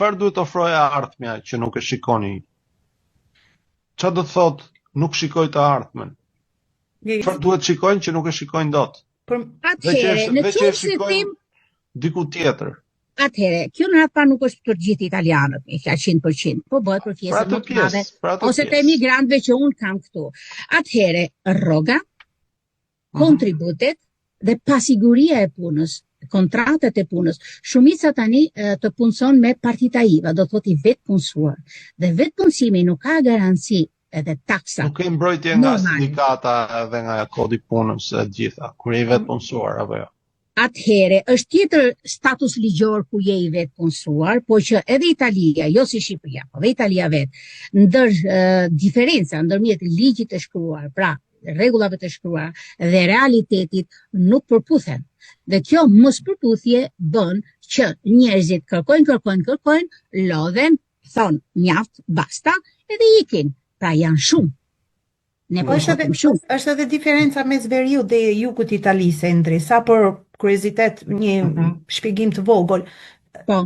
Çfarë duhet të ofrojë e ardhmja që nuk e shikoni? Çfarë do të thotë nuk shikoj të ardhmen? Çfarë duhet të shikojnë që nuk e shikojnë dot? Për Atëherë, në qoftë se them diku tjetër. Atëherë, kjo në radhë parë nuk është për gjithë italianët, me fjalë 100%, po bëhet për pjesën më të madhe ose të emigrantëve që unë kam këtu. Atëherë, rroga, mhm. kontributet dhe pasiguria e punës, kontratat e punës. Shumica tani të punëson me partita IVA, do të thotë i vetëpunësuar. Dhe vetëpunësimi nuk ka garanci edhe taksa. Nuk ke mbrojtje nga sindikata edhe nga kodi i punës e të gjitha, kur je i vetëpunësuar apo jo. Atëherë, është tjetër status ligjor ku je i vetëpunësuar, po që edhe Italia, jo si Shqipëria, po dhe Italia vetë, ndër diferenca ndërmjet ligjit të shkruar, pra rregullave të shkruara dhe realitetit nuk përputhen. Dhe kjo mospërputhje bën që njerëzit kërkojnë, kërkojnë, kërkojnë, lodhen, thonë mjaft, basta, edhe ikin. Pra janë shumë. Ne po është edhe shumë. Është edhe diferenca mes veriut dhe jugut të Italisë, Endri, sa për kuriozitet një mm -hmm. shpjegim të vogël. Po.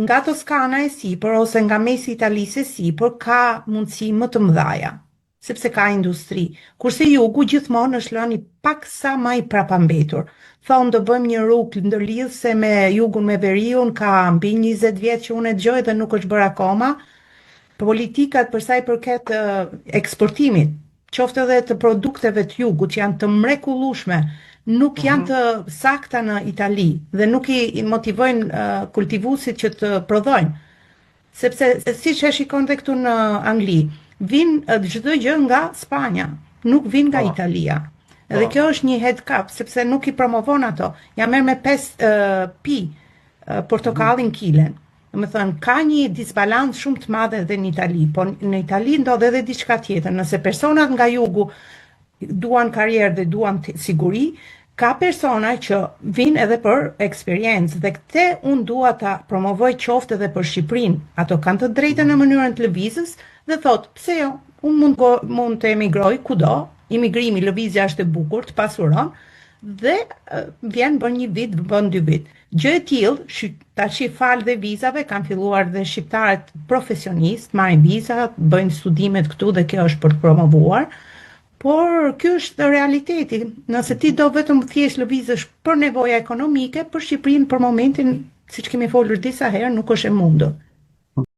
Nga Toskana e sipër ose nga mesi i Italisë e sipër ka mundësi më të mëdhaja sepse ka industri. Kurse jugu gjithmonë është lënë pak sa më i prapambetur. Thonë do bëjmë një rrugë ndërlidhëse me jugun me veriun, ka mbi 20 vjet që unë e dëgjoj dhe nuk është bërë akoma. Politikat për sa i përket eksportimit, qoftë edhe të produkteve të jugut që janë të mrekullueshme, nuk janë mhm. të sakta në Itali dhe nuk i motivojnë kultivuesit që të prodhojnë. Sepse siç e shikon dhe këtu në Angli, vijnë çdo gjë nga Spanja, nuk vijnë nga po. Italia. Dhe po. kjo është një handicap, sepse nuk i promovon ato. Ja merr me 5 uh, pi uh, portokallin mm. kilen. Domethënë, ka një disbalancë shumë të madhe edhe në Itali, po në Itali ndodh edhe diçka tjetër. Nëse personat nga jugu duan karrierë dhe duan siguri, ka persona që vijnë edhe për eksperiencë dhe këtë unë dua ta promovoj qoftë edhe për Shqipërinë. Ato kanë të drejtën në mënyrën të lëvizës dhe thotë, pse jo, unë mund, mund të emigroj kudo, imigrimi, lëvizja është e bukur, të pasuron, dhe vjen bën një vit, bën dy vit. Gjë e tillë, tashi falë dhe vizave kanë filluar dhe shqiptarët profesionistë, marrin viza, bëjnë studimet këtu dhe kjo është për të promovuar. Por ky është realiteti. Nëse ti do vetëm thjesht lëvizësh për nevoja ekonomike, për Shqipërinë për momentin, siç kemi folur disa herë, nuk është e mundur.